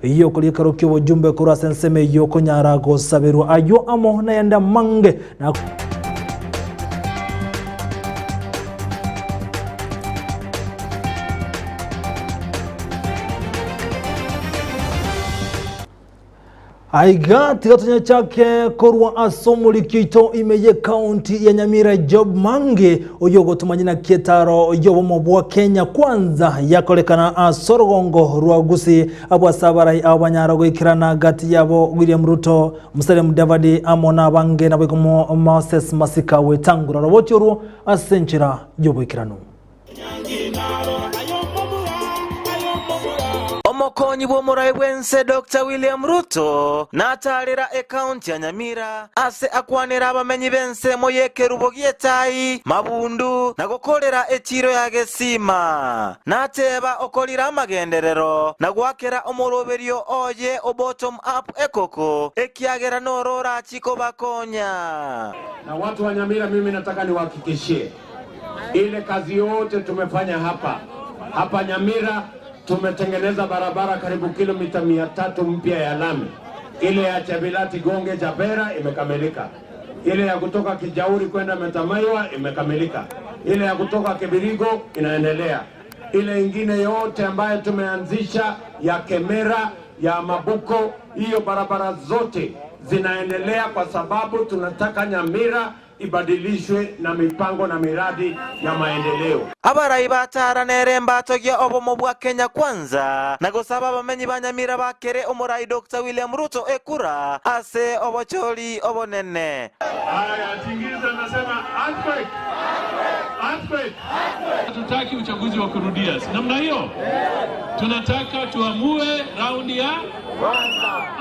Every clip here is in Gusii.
Y'okoriekero ki'obojumbe korwa ase ensemo eyio konyara gosaberwa ayio amo nayande amange, na. Aiga tiga tonyachake korwa ase omoriki oito ime y'ekaunti ya Nyamira Job Mange oyio ogotomanya naki etaro y'obomo bwa Kenya Kwanza yakorekana ase orogongo rwa Gusii abwo ase abarai abo banyara goikerana gati yabo William Ruto, Musalia Mudavadi amo nabange naboigo Moses Masika Wetangula roboti orwo ase enchera y'oboikeranu. Omokonyi bw'omorai bw'ense Doctor William Ruto nataarera ekaunti ya Nyamira ase akwanera abamenyi b'ensemo y'ekerubo gi'etai, Mabundu, na gokorera echiro ya Gesima. Nateba okorira amagenderero na goakera omoroberio oye o bottom up ekoko ekiagera noro orachi kobakonya. Na watu wa Nyamira mimi nataka niwahakikishie ile kazi yote tumefanya hapa hapa Nyamira, tumetengeneza barabara karibu kilomita 300 mpya ya lami. Ile ya Chebilati Gonge Jabera imekamilika, ile ya kutoka Kijauri kwenda Metamaiwa imekamilika, ile ya kutoka Kibirigo inaendelea, ile ingine yote ambayo tumeanzisha ya Kemera ya Mabuko, hiyo barabara zote zinaendelea kwa sababu tunataka Nyamira ibadilishwe na mipango na miradi ya maendeleo. Abarai batara nere mbatogia obomo bwa Kenya Kwanza na gosaba abamenyi ba Nyamira bakere omorai Doctor William Ruto ekura ase obochori obonene. Haya, tingiza nasema earthquake. Earthquake. Hatutaki uchaguzi wa kurudia. Si namna hiyo? Tunataka tuamue raundi ya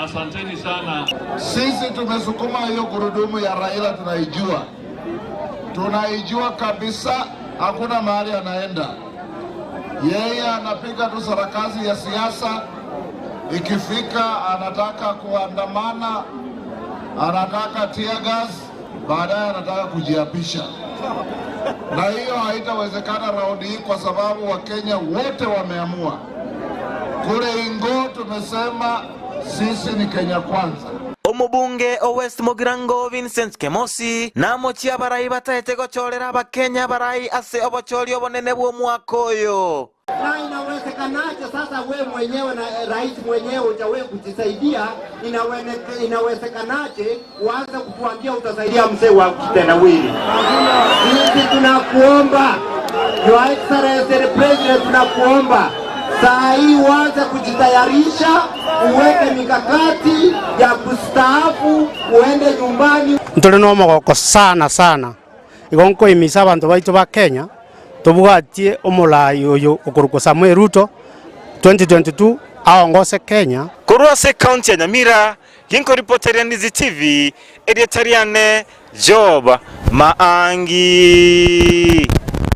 Asanteni sana. Sisi tumesukuma hiyo gurudumu ya Raila, tunaijua. Tunaijua kabisa, hakuna mahali anaenda. Yeye anapiga tu sarakasi ya siasa, ikifika anataka kuandamana, anataka tear gas, baadaye anataka kujiapisha. Na hiyo haitawezekana raundi hii kwa sababu Wakenya wote wameamua. Kule Ingo tumesema sisi ni Kenya kwanza. Omobunge o West Mugirango Vincent Kemosi namochie abarai bataete gochorera abakenya abarai ase obochori obonene bw'omwaka oyo. Na inawezekanaje sasa we mwenyewe na rais mwenyewe hujawahi kujisaidia, inawezekanaje uanze kutuambia utasaidia mzee wa kitendawili? Sisi tunakuomba Your Excellency the President, tunakuomba saa hii uanze kujitayarisha, uweke mikakati ya kustaafu, uende nyumbani. Ntore nomogoko sana sana, igo nkoimisa abanto baito ba Kenya tobwatie omorai oyo okorokwa Samuel Ruto 2022 aongose Kenya. Korwa ase ekaunti ya Nyamira, ginkoripoteria Ndizi TV, erieta riane Job Maangi.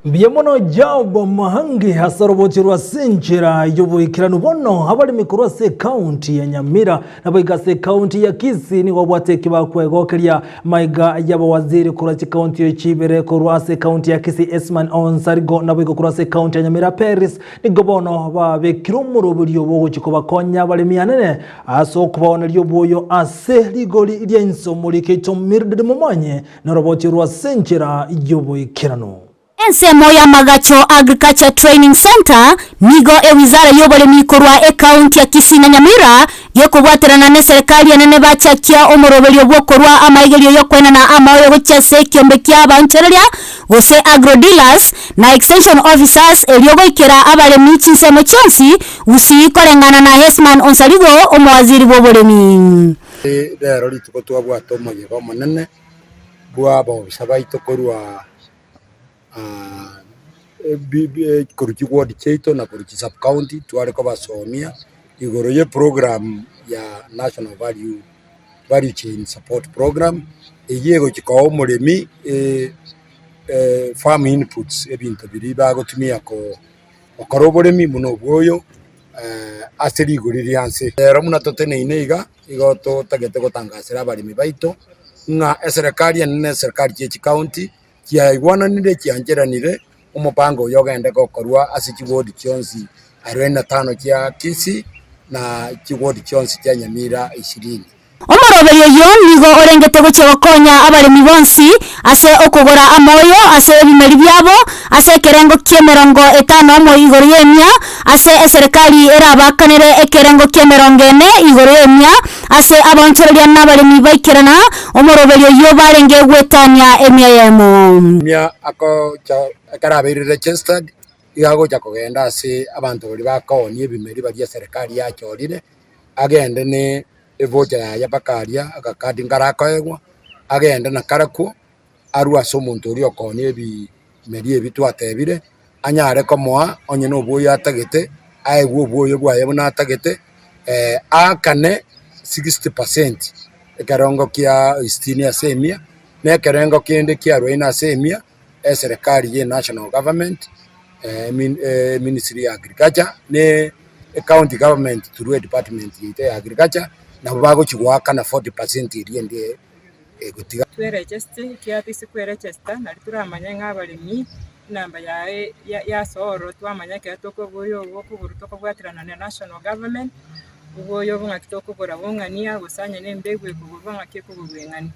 Mbuya mono Job Maangi ase orobochi rwa ase enchera y'oboikeranu bono abaremi korwa ase ekaunti ya Nyamira naboigo ase ekaunti ya Kisii nigo babwate eki bakwegokeria maiga y'abawaziri korwa chikaunti echi ibere korwa ase ekaunti ya Kisii Esman Onsarigo naboigo korwa ase ekaunti ya Nyamira Peris nigo bono babekire omoroberio bw'ogochia kobakonya abaremi anene Ase okobaoneria oboyo ase rigori ria inse omorike oito Mildred Momanyi noroboti orwo ase enchera y'oboikeranu. Ensemo y'amagacho Agriculture Training Centre nigo ewizara y'oboremi korwa ekaunti ya Kisii na Nyamira gekobwaterana neserekari enene bachakia omoroberio bw'okorwa amaigerio y'okoenana amaoyo gochia ase ekiombe kia abaonchoreria gose agro dealers na extension officers erio goikera abaremi chinsemo chionsi Gusii koreng'ana na Hesman Onsarigo omowaziri bw'oboremi. Rero rituko twabwate omoyega omonene bw'abobisa baito korwa korwa chiward chiaito na korwa chisub county tware kobasomia igoro ye program ya national value value chain support program, eyio egochia koa omoremi farm inputs ebinto biria bagotumia ko. Gokora oboremi buna obwoyo ase rigori ria nse. Rero buna toteneine iga, igo totagete gotangasera abaremi baito ng'a eserekari enene na eserekari chie chikaunti chiaigwananire chiancheranire omopango oyo ogende gokorwa ase chiwodi chionsi arubaini na tano chia Kisii. na chiwodi chionsi chia Nyamira ishirini. Omoroberio oyio nigo orengete gochia gokonya abaremi bonsi ase okogora amoyo ase ebimeri biabo ase ekerengo ki'emerongo etano omo igoro y'emia, ase eserekari erabaakanere ekerengo ki'emerongo ene igoro y'emia ase abaonchoreria na abaremi baikerana omoroberio oyio barenge gwetania emia eyemo. Mia agocha ekero abeire registered, iga agocha kogenda ase abanto baria bakoonia ebimeri baria eserekari yachorire, agende ne evocha yaye mpaka aria agakadi nkare akoegwa, agende na karakwo, arwe ase omonto oria okoonia ebimeri ebi twatebire, anyare komoa onye na obwoyo atagete, aegwe obwoyo bwaye buna atagete, aakane 60 percent ekerengo kia sitini ase emia, na ekerengo kende kia arubaini ase emia, eserekari ye national government, ministry ya agriculture, ne ecounty government through edepartment yaito ya agriculture, nabo bagochi goakana 40 percent eria ende egotiga. Tweregeste ekiagera ase kweregesta nari toramanye ng'a abaremi enamba yaye yasoorwa twamanya ekero tokoboywa obo okogoro tokobwaterana na national government, oboyo obo ng'aki tokogora bong'ani gose onye na embegu ekogorwa ng'aki ekogorwa eng'ani.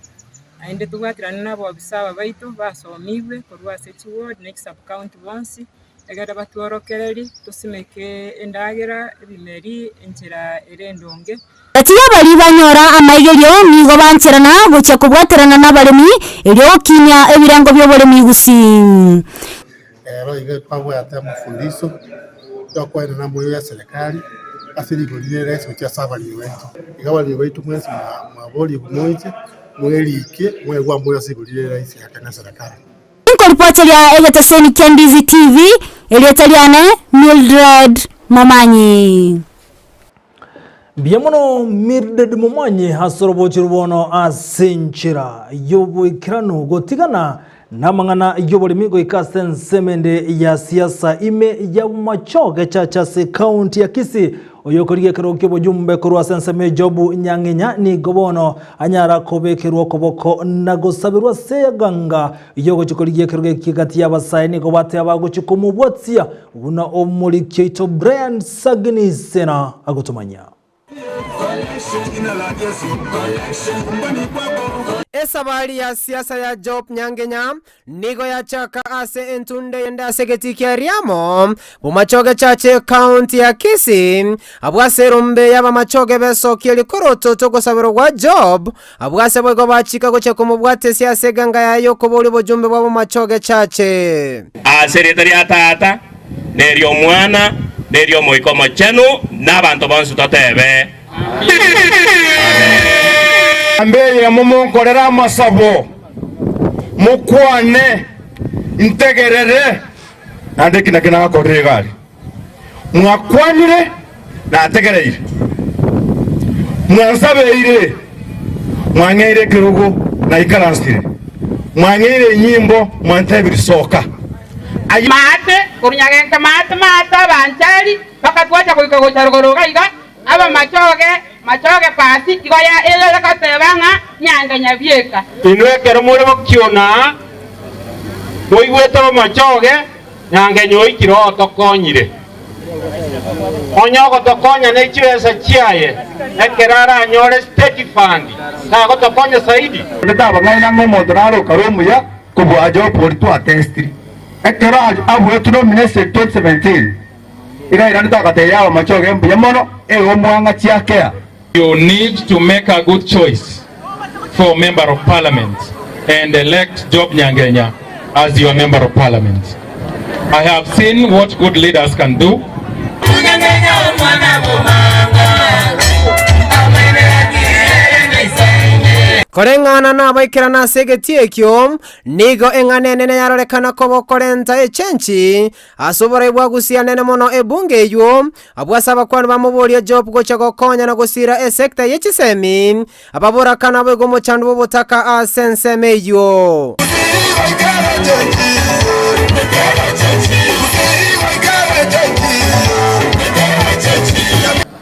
Naende tobwaterane na abaofisa aba baito basomigwe korwa ase chiward na chisub county bonsi, egere batworokererie tosimeke endagera, ebimeri, enchera ere endonge. Gati y'abaria banyora amaigerio nigo bancherana gochia kobwaterana nabaremi erio gokinia ebirengo bi'oboremi gusii. Ero iga twabwate amafundiso yokoenana amoyo ya serikali ase rigori rire rahisi gochia ase abaremi baito. Iga abaremi baito mwensi mwaborigwe moiche mwerike mwaigwe amoyo ase rigori rire rahisi ake na serikali. Nkoripoteria egeteseni kia Ndizi TV, erieta riane Mildred Momanyi. Mbuya mono Mildred Momanyi ase orobochero bono ase enchera y'oboikeranu gotigana namang'ana y'oboremi goika ase ensemo ende ya siasa ime ya Bomachoge Church ase ekaunti ya Kisii. Oyokorigia ekerogo ki'obojumbe korwa ase ensemo ya Jobu Nyang'enya nigo bono anyara kobekerwa okoboko na gosaberwa ase eganga y'ogochia korigia ekerogo eki gati y'abasae nigo bateba bagochia komobwatia buna omoriki oito Brian Sagini Sena agotomanyia. Esabari ya siasa ya Job Nyangenya nigo yachaka ase entunde eyende ase egetii kia Riamo, Bomachoge Church Ekaunti ya Kisii, abwo ase erombe y'abamachoge besokia rikoroto togosabera gwa Job, abwo ase boigo bachika gochia komobwatesia ase eganga yaye y'okoboria obojumbe bwa Bomachoge Church. Ase erieta ria Tata, na eri'Omwana, na eri'Omoika Omochenu, na abanto bonsi totebe, Amen. Namba eyemo monkorere amasabo, mokwane, ntegerere, naende eki nakio nagakorire iga aria. Mwakwanire, nategereire, mwansabeire, mwang'eire ekerogo, naikaransire, mwang'eire enyimbo, mwantebirie, Soka. Ayio. Maate, korwa Nyagenka maate maate abanchari, mpaka twacha goika gocha rogoro iga iga, Abamachoge, machoge pasi, igo ya eyore goteba ng'a nyange nyabieka. Inwe ekero more gokiona, moigwete abamachoge, nyange nyoikire otokonyire. Onye ogotokonya ne chibesa chiaye, ekero aranyore state fund, tagotokonya zaidi? Onde tabang'aina ng'a omonto nare okare omuya kobua Job oria twatestiri, ekero abuetwe nomination 2017. Iga airanete agatebia abamachoge, Mbuya mono, ee omwang'a chiakea. You need to make a good choice for member of parliament and elect Job Nyangenya as your member of parliament. I have seen what good leaders can do. Koreng'ana nabaikerana ase egetii ekio, nigo eng'ana enene yarorekana koba okorenta echenchi Ase oborai bwa Gusia nene mono ebunge eyio, abwo ase abakuani bamoboria Job gocha gokonya na gosiira esekta ye chisemi, ababoraka naboigo omochando bw'obotaka ase ensemo eyio.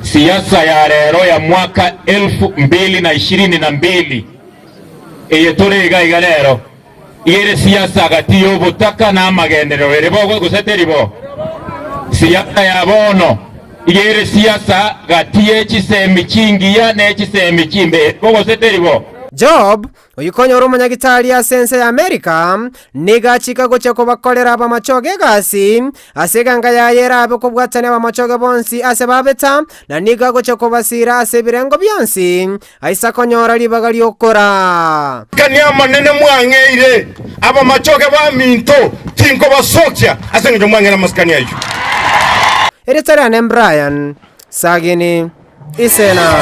Siasa ya rero ya mwaka elfu mbili na ishirini na mbili eye tore iga iga rero Ere siasa gati y'obotaka na amagenderero ere bo gose teri bo? Siasa ya bono Iga ere siasa gati ye chisemi chingiya ne chisemi chimbe, gose teri bo? Job, oyio konyora omonyagitari ase ense ya Amerika, nigo achika gochia kobakorera abamachoge egasi, ase eganga yaye erabe kobwatania abamachoge bonsi ase babeta, na nigo agochia kobasiira ase ebirengo bionsi, aisa konyora ribaga ri'okora. Kani amanene mwang'eire, abamachoge baminto, tinkobasokia ase engencho mwang'eire amasikani ayio. Erieta riane Brian Sagini Isena.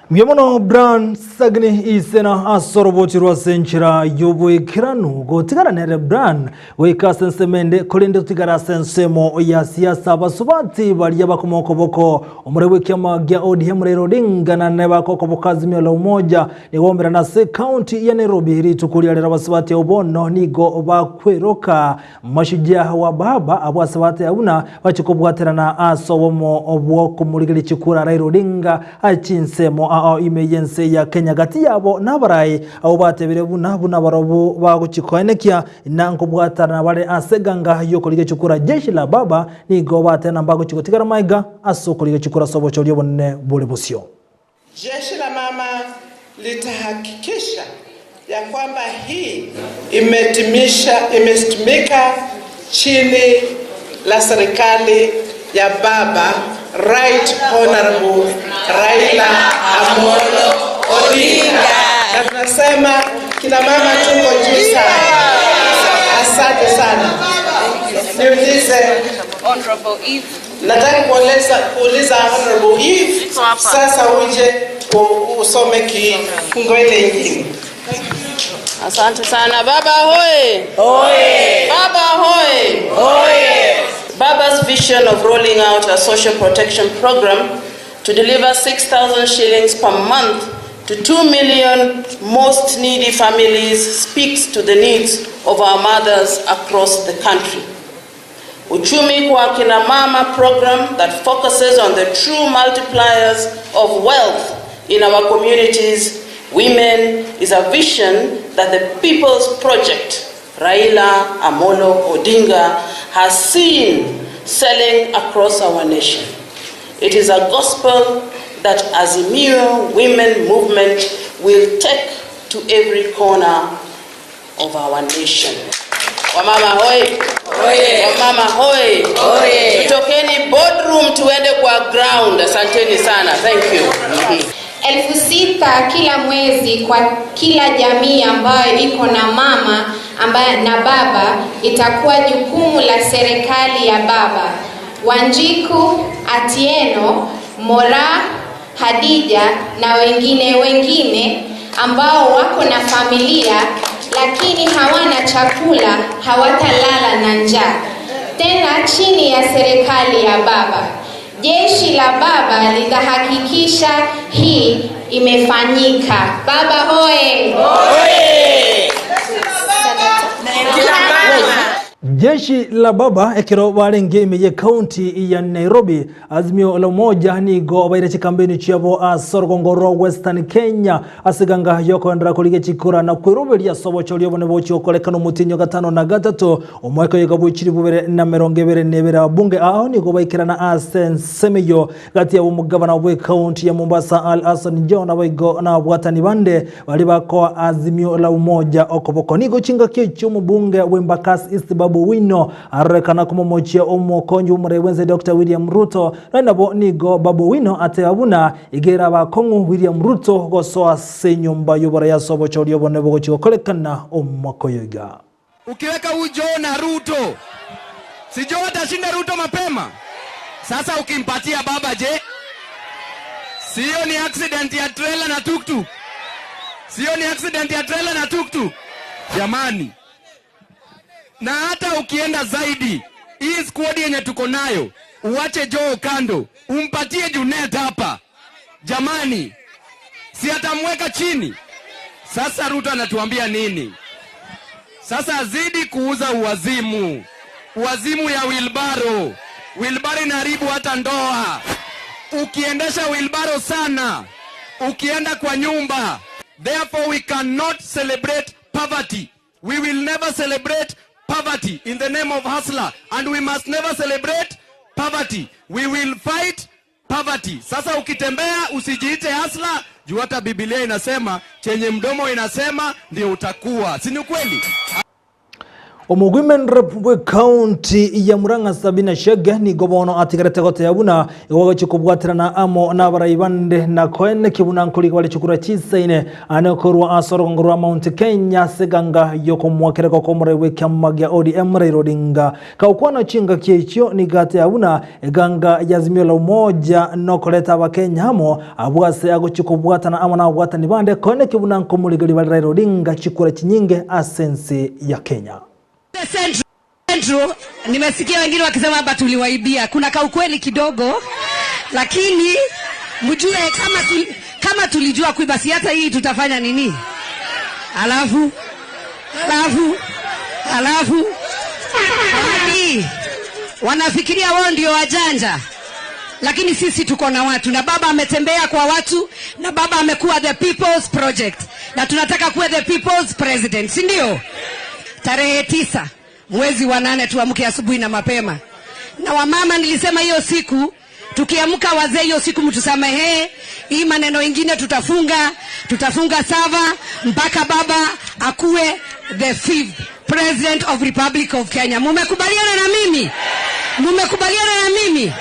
Mbuya mono Brian Sagini Isena ase oroboti rwase enchera y'oboikeranu gotigana nere Brian goika ase ensemo ende korende totigare ase ensemo ya siasa abasubati baria bakomoa okoboko omoreu bw'ekiama gia ODM Raila Odinga na nebaka okoboko Azimio la Umoja nigo baumerana ase ekaunti ya Nairobi rituko ria rero abasubati abwo bono nigo bakweroka Mashujaa wa baba abwo ase bateba buna bachia kobwaterana ase obomo bw'okomorigereria chikura Raila Odinga aye chinsemo ao ime y'ense ya Kenya gati yabo nabarai abwo batebire buna buna barobwo bagochia koenekia na nkobwatana bare ase eganga y'okorigia chikura Jeshi la baba nigo bateba mbagochia gotigara maega ase okorigia chikura ase obochori obonene bore bosio. Jeshi la mama litahakikisha ya kwamba hii imetimisha imetimika chini la serikali ya baba Right Honorable Raila Amolo Odinga. Na tunasema kina mama tuko juu sana. Asante sana. Niulize Honorable Eve. Nataka kueleza kuuliza Honorable Eve sasa uje usome kingwele ingine. Asante sana baba hoye. Hoye. Baba hoye. Hoye. Baba's vision of rolling out a social protection program to deliver 6,000 shillings per month to 2 million most needy families speaks to the needs of our mothers across the country. Uchumi kwa Kina Mama program that focuses on the true multipliers of wealth in our communities, women, is a vision that the People's Project, Raila Amolo Odinga, has seen selling across our nation. It is a gospel that Azimio Women Movement will take to every corner of our nation. Wamama hoi. Oye. Wamama hoi. Oye. Tutokeni boardroom tuende kwa ground. Asanteni sana. Thank you. 6,000 kila mwezi kwa kila jamii ambayo iko na mama ambaye na baba itakuwa jukumu la serikali ya baba. Wanjiku, Atieno, Mora, Hadija na wengine wengine ambao wako na familia lakini hawana chakula hawatalala na njaa tena chini ya serikali ya baba. Jeshi la baba litahakikisha hii imefanyika. Baba hoye! Jeshi la baba ekero barenge ime ye county ya Nairobi Azimio la Umoja nigo baire chikambeni chiabo ase orogongo rwa Western Kenya ase eganga yokoendera korigia chikura na kweroberia ase obochori obone bochia gokorekana omotienyi o gatano na gatato omwaka oyo iga bwechiri bubere na emerongo ebere na ebere ababunge ao nigo baikerana ase ensemo eyio gati yabo omogabana bwe county ya Mombasa Ali Hassan Joho naboigo nababwatani bande baria bakoa Azimio la Umoja okoboko. Nigo chingaki echio omobunge bw'Embakasi East Babu Owino arorekana komomochia omokonyi bw'omorai bw'ense Doctor William Ruto. Nonya nabo nigo Babu Owino ateba buna iga erabe akong'u William Ruto gosoa ase enyomba y'oborai ase obochori obonene bogochia gokorekana omwaka oyo iga. Ukiweka huyu Joho na Ruto, si Joho atashinda Ruto mapema? Sasa ukimpatia baba je? Sio ni accident ya trailer na tuktuk? Sio ni accident ya trailer na tuktuk? Jamani, na hata ukienda zaidi, hii squad yenye tuko nayo, uache Joho kando, umpatie Junet hapa. Jamani, si atamweka chini? Sasa Ruto anatuambia nini? Sasa azidi kuuza uwazimu, uwazimu ya wilbaro. Wilbaro inaharibu hata ndoa. Ukiendesha wilbaro sana, ukienda kwa nyumba. Therefore we cannot celebrate poverty. We will never celebrate poverty in the name of hustler and we must never celebrate poverty. We will fight poverty. Sasa ukitembea usijiite hustler, juu hata Biblia inasema chenye mdomo inasema ndio utakuwa, si ni ukweli? Omowomen rep bw'ecounty ya Murang'a Sabina Chege nigo bono atigarete goteba buna igo bagochia kobwaterana amo nabarai bande na koeneki buna nkoriga bare chikura chisaine ane korwa ase orogongo rwa Mount Kenya ase eganga yokomoakera goko omorai bw'ekiama gia ODM Raila Odinga. Kagokwana chingaki echio nigo ateba buna eganga ya Azimio la Umoja nokoreta abakenya amo abwo ase agochia kobwatana amo nababwatani bande koeneki buna nkomorigeria bare Raila Odinga chikura chinyinge ase ense ya Kenya. Central, nimesikia wengine wakisema hapa tuliwaibia. Kuna kaukweli kidogo, lakini mjue kama, tu, kama tulijua kuiba, si hata hii tutafanya nini? Alafu alafu alafu hadi wanafikiria wao ndio wajanja, lakini sisi tuko na watu, na baba ametembea kwa watu, na baba amekuwa the people's project, na tunataka kuwa the people's president, si ndio? Tarehe 9 mwezi wa 8 tuamke asubuhi na mapema. Na wamama, nilisema hiyo siku tukiamka, wazee, hiyo siku mtusamehee, hii maneno ingine tutafunga, tutafunga sava mpaka baba akuwe the fifth president of Republic of Kenya. Mumekubaliana na mimi? Mumekubaliana na mimi?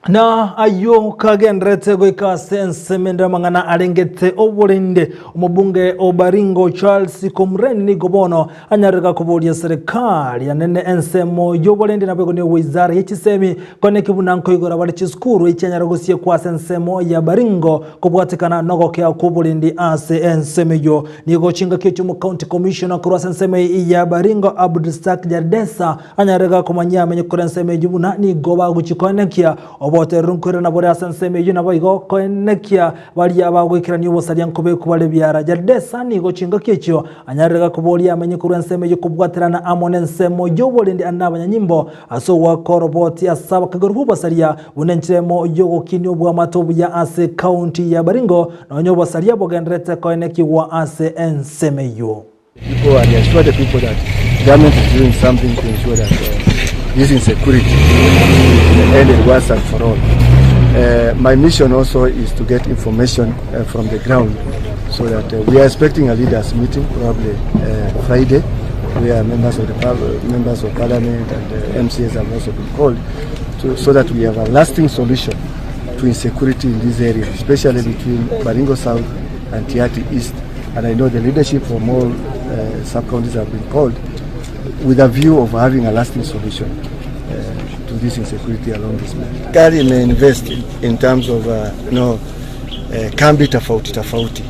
Na ayio kagenderete goika ase ensemo ende amang'ana arengete oborende. Omobunge o Baringo Charles Komureni nigo bono anyarire koboria serikali anene ensemo y'oborende nabo nigo wizara ye chisemi koneki buna nkoigora bare chisukuru echianyara gosiekwa ase ensemo ya Baringo kobwatekana nogokea kw'oborendi ase ensemo eyio. Nigo chingaki echio omo county commissioner korwa ase ensemo ya Baringo Abdulsak Jardesa anyarire komanyia amenye kore ensemo eyio buna nigo bagochikoenekia oboterero nkoirana bore ase ensemo eyio nabo igo koenekia baria bagoikerania obosaria nkobekwa bare biara. Jardesa nigo chingaki echio anyarire koboria amenye korwa ensemo eyio kobwaterana amo n'ensemo y'oborendi ande n'abanyanyimbo ase ogoaka oroboti ase abakagoro b'obosaria buna enchera y'ogokinia obwamato obuya ase county ya Baringo nonya obosaria bogenderete koenekigwa ase ensemo eyio. People and assure the people that government is doing something to ensure that this insecurity is ended once and for all. My mission also is to get information from the ground so that we are expecting a leaders meeting probably Friday, where members of the members of parliament and the MCAs have also been called to, so that we have a lasting solution to insecurity in this area, especially between Baringo South and Tiaty East. And I know the leadership from all sub-counties have been called with a view of having a lasting solution to this insecurity along this belt. Serikali imeinvest in terms of kambi tofauti tofauti.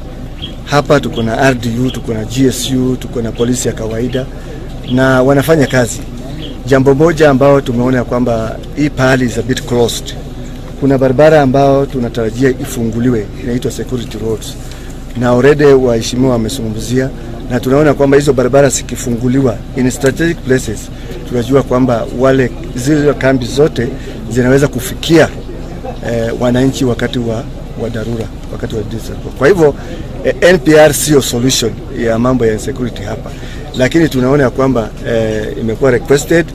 Hapa tuko na RDU, tuko na GSU, tuko na polisi ya kawaida na wanafanya kazi. Jambo moja ambao tumeona kwamba hii pahali is a bit closed. Kuna barabara ambao tunatarajia ifunguliwe inaitwa security roads, na already waheshimiwa wamezungumzia, na tunaona kwamba hizo barabara zikifunguliwa in strategic places, tunajua kwamba wale zile kambi zote zinaweza kufikia wananchi wakati wa dharura, wakati wa disaster. Kwa hivyo NPR sio solution ya mambo ya insecurity hapa, lakini tunaona ya kwamba imekuwa requested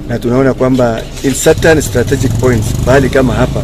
na tunaona kwamba in certain strategic points pahali kama hapa.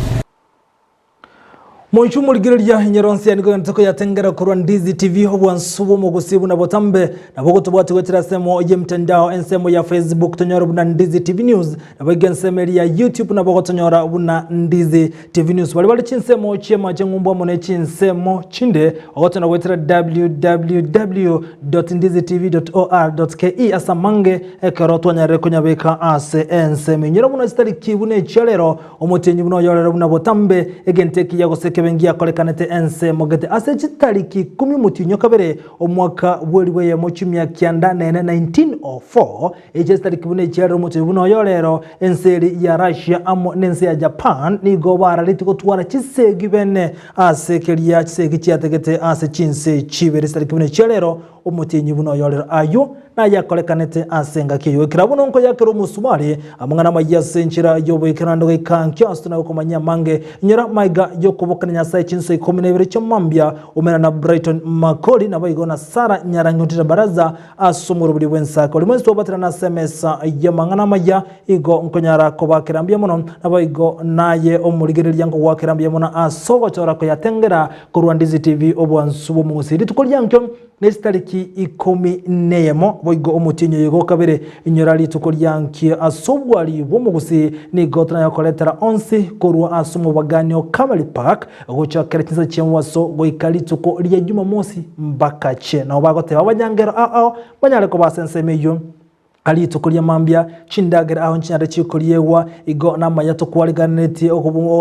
Moichu murigereria nyeronsi ya niko ntako yatengera korwa Ndizi TV obwansu bw'omogusi buna botambe nabo gotobwati gwetera semo ye mtandao ensemo ya Facebook tonyora buna Ndizi TV News nabo ensemo ya YouTube nabo gotonyora buna Ndizi TV News bali bali chinsemo chiema chengumbo mone chinsemo chinde ogotona gwetera www.ndizitv.or.ke asamange ekero twanyare kunyabeka ase ensemo nyora buna zitariki bune chiarero omotenyi buno yorero buna botambe egenteki ya goseke bengi yakorekanete ensemo gete ase chitariki 10 mutinyo kabere omwaka bweri ya mochimia kianda nene 1904 eche chitariki bune chiarero omotenyi buno yorero enseri ya Russia amo nense ya Japan nigo barareti gotwara chisegi bene ase keria chisegi chiategete ase chinse chibere chitariki bune chiarero omotienyi buna oyorero. Ayio nayakorekanete ase engaki eyio. Ekero abwo nonkoyakera omosumari amang'ana amayia ase enchera y'oboikeranu goika ankio ase tona gokomanyia amange. Inyora maiga y'okobokana Nyasae chinsa ikomi na ibere chi'omambia, umera na Brighton Makori naboigo na Sarah Nyarangi Baraza ase omorobori bw'ensaka. Oria mwensi twabaterana ase emesa y'amang'ana amaya, igo nkonyara kobakera mbuya mono, naboigo naye omorigereria nkogoakera mbuya mono ase ogochora koyatengera korwa Ndizi TV obwansu bw'omong'usi. Rituko riankio Nesitariki ikomi neyemo, boigo omotienyi oyo gokabere, inyora rituko rianki ase obwari bw'omogusi, nigo tonayokoretera onsi korwa ase omobagani o Camel Park, gochakera chinsa chi'omobaso goika rituko ria Jumamosi mbakache. Nabo bagoteba abanyangero ao ao banyare koba ase ensemo eyio. Rituko ria mambia, chindagera ao nchinyare chikoriegwa, igo namaya tokwariganetie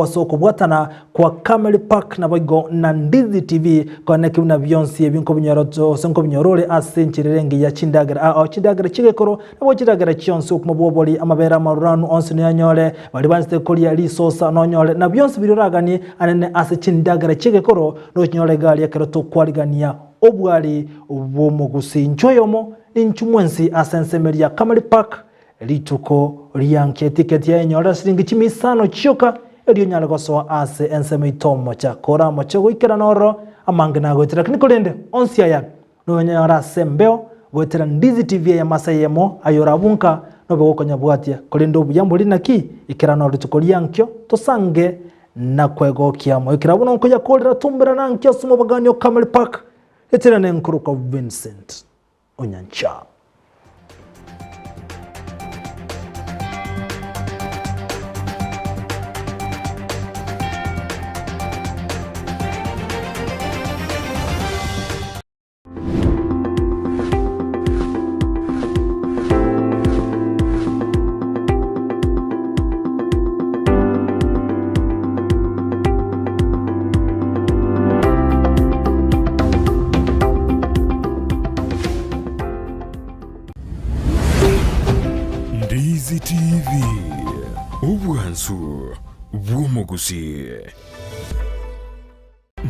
ase okobwatana kwa Camel Park naboigo na Ndizi TV, koeneki buna bionsi ebi nkobinyora gose nkobinyora ore ase enchera ere engiya chindagera ao chindagera chi'egekoro nabo chindagera chionsi obokima bw'obori, amabere amaruranu onsi noyanyore, baria banchete koria risosa nonyore, na bionsi biria oraganie anene ase chindagera chi'egekoro nochinyore iga aria ekero tokwarigania obwari bw'omogusi. Inchuo oyomo Ninchu mwensi ase ensemo eria Camel Park rituko rianke etiketi yaye nyorera siringi chimi isano chioka erio onyare gosoa ase ensemo itomocha koramoche goikerana ororo amange nagoetera lakini korende onsi aya noyonyore ase embeo goetera Ndizi TV eye masa eyemo aye orabunka nobe gokonyabwatia korende obuya mbori naki ikerana oro rituko riankio tosange na kwegokia amo ekero abwo nonkoyakorera tumberana ankio ase omobagani o Camel Park etera nenkorokwa Vincent Onyancha. Ndizi TV, obwansu bw'omogusii.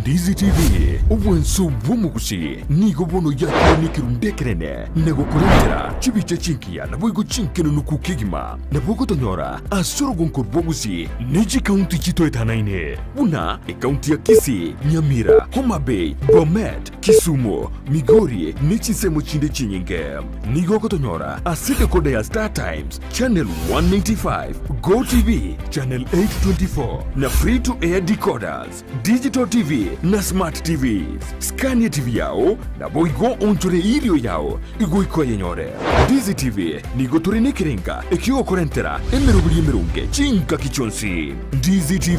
Ndizi TV, obwansu bw'omogusii nigo bono yakire nekerundu ekenene na gokorentera chibicha chingiya naboigo chinkenunuku kegima. Nabo ogotonyora ase orogonko rw'Ogusii ne chikaunti chitoetanaine buna ekaunti ya Kisii, Nyamira, Homa Bay, Bomet, Kisumu, Migori ne chinsemo chinde chinyinge. Nigo ogotonyora ase decoder ya Star Times, Channel 195, Go TV, Channel 824 na Free to Air decoders, Digital TV na Smart TVs. Scania TV yao naboigo onchore erio yao igoika oyenyore. Ndizi TV nigo tore nekerenga ekiogokorentera emeroberi emeronge chingaki chionsi. Ndizi TV,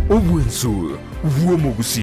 obwensu bw'omogusii.